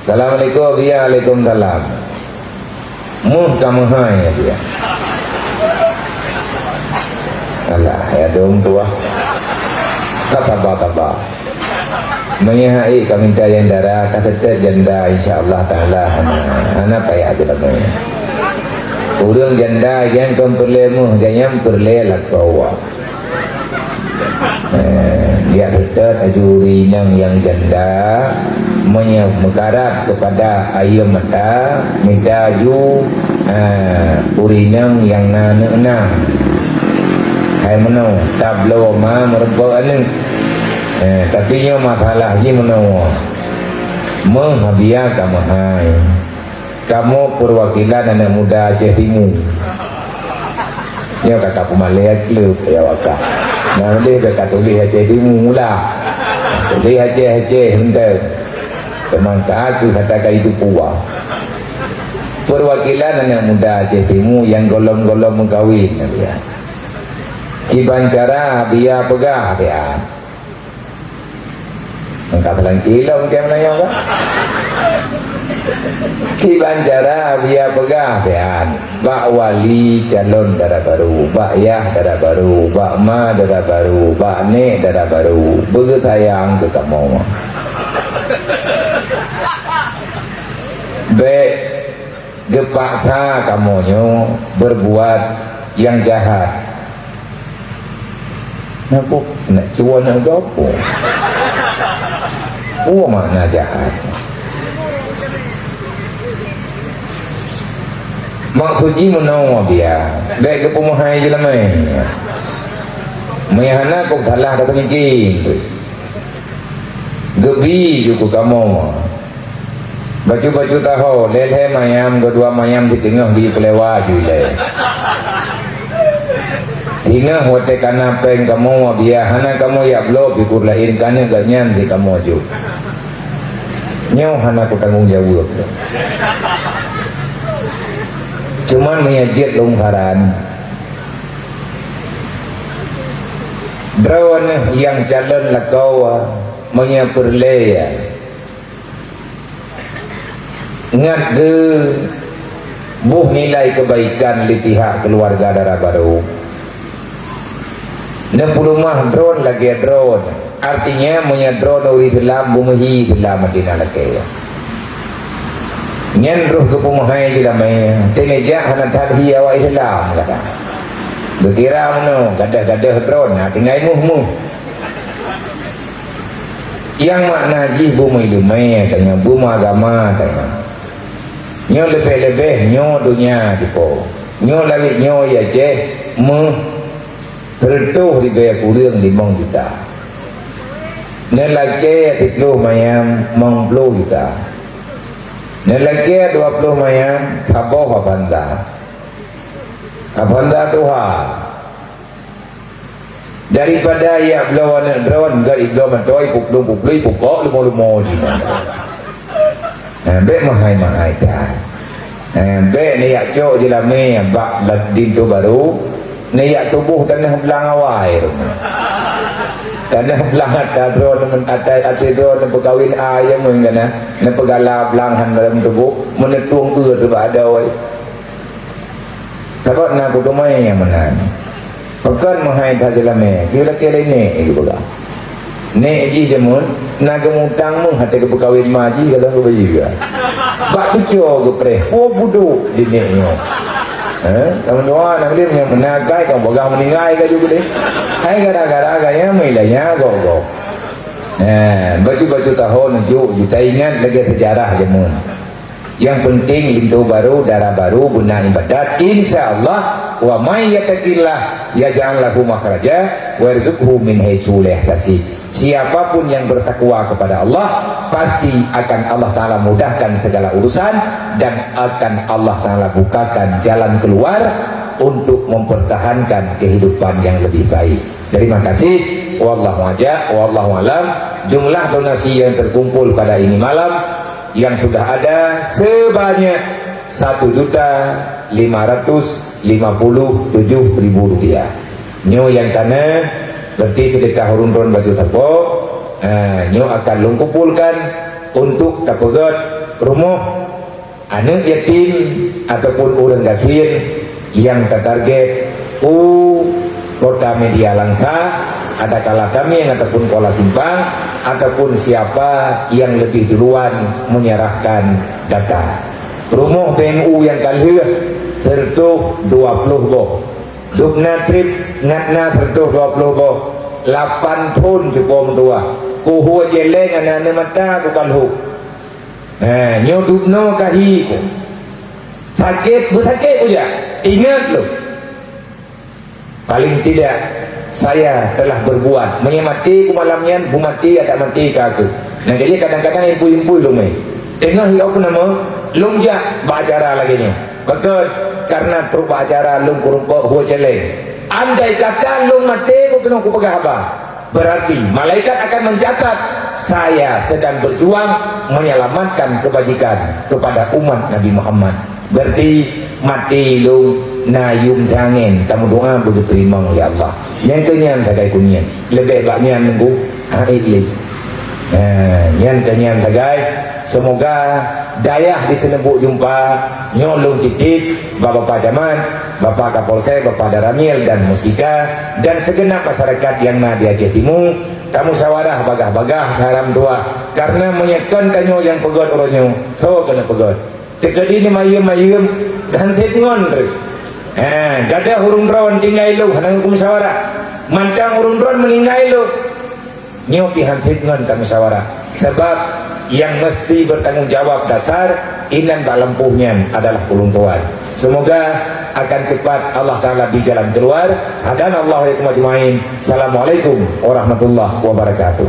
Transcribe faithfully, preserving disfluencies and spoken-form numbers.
"Assalamualaikum." "Ya, waalaikumsalam." "Méuh ka meuhai," ya dia. Alah, ya dong tuah. Ka taba-taba. Meunyoe hai ka minta nyang dara, ka teutap janda, insya Allah Taala hana, hana payah geulamé. Ureueng janda nyang kon peureulée méuh, gobnyan peureulée lakoe. Eh, jak seutôt aju ureueng inong nyang janda, meunyoe meukarab keupada ayeue mata, mita aju, eh, ureueng inong nyang na aneuk na. Hai meunoe, tabloe ma meureumpok aneuk. Eh, tapi nyoe masalah jih meunoe. Méuh Abiya ka meuhai. Kamoe peurwakilan aneuk muda Aceh Timu. Nyoe ka ka peumalée kleueb ya waka. Nyang lé ka ka tuléh Aceh Timu mula. Tuléh Aceh-Aceh mantong. Teuma ka keuh hata ka itu puwa. Peurwakilan aneuk muda Aceh Timu nyang gohlom-gohlom meukawen, Abiya. Kiban cara Abiya peugah, Abiya. Engka peulangki lom keu meunyoe ka. Kiban cara Abiya peugah, Bian, bak wali calon dara barô, bak yah dara barô, bak ma dara barô, bak nek dara barô, beugeusayang keu kamoe. Bék geupaksa kamoe nyoe beureubuat nyang jahat. Nyan keuh, nak cuba nak gapo? Peue makna jahat? Maksud jih meunoe, Bian, bék geupeumeuhai jeulamé. Meunyoe hana, kok salah ka teumiki. Geubi ju keu kamoe. Bacut-bacut taho, lhèe-lhèe mayam, keudua mayam siteungoh geuyue peulewa ju ilèe. Singoh watèe kana péng kamoe, Abiya, hana kamoe jak bloe pikôh laén, ka neuk gobnyan sit kamoe jok. Nyoe hana kutanggong jaweueb. Cuman meunyo jeuet lôn saran, droeneuh nyang calon lakoe, meunyo peureulèe, ya. Ngat geuboh nilai keubaikan lé pihak keuluwarga dara barô. Neupeuleumah droe lagèe droe. Artinya, meunyoe droe ureueng Islam, beumeuhi Islam meuti na lakèe. Nyan roh geupeumeuhai jeulamé, teuneujak hana that hi awak Islam, kata. Geukira meunoe, gadoh-gadoh droe, na tinggai muh-muh. Nyang makna jih beumeuileumé tanyoe, beumeuagama tanyoe. Nyoe leubeh-leubeh nyoe donya dipo. Nyoe langét nyoe i Aceh meuh reutôh ribèe kureueng limong juta. Neulakèe siploh mayam limong ploh juta. Neulakèe dua ploh mayam saboh Avanza. Avanza tuha. Daripada jak bloe aneuk droe, enggak ibloe mantong, ipuplueng-puplueng, ipukok lumo-lumo jih. Ha, bék meuhai-meuhai that. Ha, bék neujak cok jeulamé bak la-, linto barô, neujak tuboh tanoh blang awai rumoh. Tanoh blang ata droe, até, até droe neupeukawen a nyang meuh kana, neupeugala blang han lam tuboh, meuneutueng eue bak adoe. Sabab na kuteumé nyang meunan. Pakon meuhai that jeulamé, geulakèe lé nèk, geupeugah. Nèk jih jameun, na geumutang meuh até geupeukawen ma jih, ka lheueh geubayeue. Bak kuco geupreh, peue budok di nèk nyoe. Heh, kamoe dua na lé nyang meunan kai, kamoe peugah meuninggai ka ju geude. Hai gara-gara gaya meulanya gob-gob. Heh, bacut-bacut tahun jok, ju taingat lagèe seujarah jameun. Nyang peunteng linto barô, dara barô, beuna ibadat. Insya Allah, wa may yattaqillah yaj'al lahu makhraja wa yarzuqhu min haitsu la yahtasib. Siapapun yang bertakwa kepada Allah, pasti akan Allah Ta'ala mudahkan segala urusan dan akan Allah Ta'ala bukakan jalan keluar untuk mempertahankan kehidupan yang lebih baik. Terima kasih. Wallahu aja, wallahu alam. Jumlah donasi yang terkumpul pada ini malam yang sudah ada sebanyak satu juta lima ratus lima puluh tujuh ribu rupiah. Nyoe nyang kana, berarti sedekah ureueng droen baju sapo, ha, nyoe akan lôn kumpulkan untuk tapeugöt Rumoh aneuëk yatim ataupun ureuëng gasien nyang tatarget u Kota Media Langsa, adakala Tamiang ataupun Kuala Simpang, ataupun siapa yang lebih duluan menyerahkan data. Rumoh B M U nyang ka lheueh seratus dua puluh boh. Dubna treb ngat na seratus dua puluh boh. Lapan thon cupo meutuah. Kuhue jeleng aneuëk-aneuëk mata ku kalhok. Nah, nyoe dubnoe kahi ku. Sakét, beusakét kujak. Ingat lom. Paling tidak, saya telah berbuat. Meunyoe maté ku malam nyan, bu maté adak maté ka aku. Nah, jadi kadang-kadang impui-impui lom eh. Tengah ya apa nama? Lom jak bak acara lagi nyoe. Betul, karena trok bak acara lom kurungkok hue celeng. Andai kata lom maté ku kena ku peugah haba. Berarti malaikat akan mencatat saya sedang berjuang menyelamatkan kebajikan kepada umat Nabi Muhammad. Berarti maté lom na yum tangen kamu doa beujeuteurima oleh Allah. Nyang keunyan sagai kunyan. Lebih bak nyan nunggu. Ha, eh, eh. Ha, nyan keunyan sagai. Semoga dayah di Seuneubuek jumpa nyoe lôn titip bak Bapak Camat, Bapak Kapolsek, Bapak Daramil dan Muspika, dan segenap masyarakat yang na di Aceh Timu, tamusyawarah bagah-bagah saram dua. Karena meunyoe kon tanyoe nyang peugöt uroe nyoe, soe keuneuk peugöt? Teukeudi ni mayeuem-mayeuem, han sép ngon treuk. Ha, gadoh ureuëng droen tinggai lôn hana tamusyawarah. Mantong ureuëng droen meuninggai lôn. Nyoe pih han sép ngon tamusyawarah. Sebab yang mesti bertanggung jawab dasar inan bak lampôh nyan adalah ulôn tuan. Semoga akan cepat Allah Taala bri jalan keluar. Hadanallahu wa iyyakum ajmain. Assalamualaikum warahmatullahi wabarakatuh.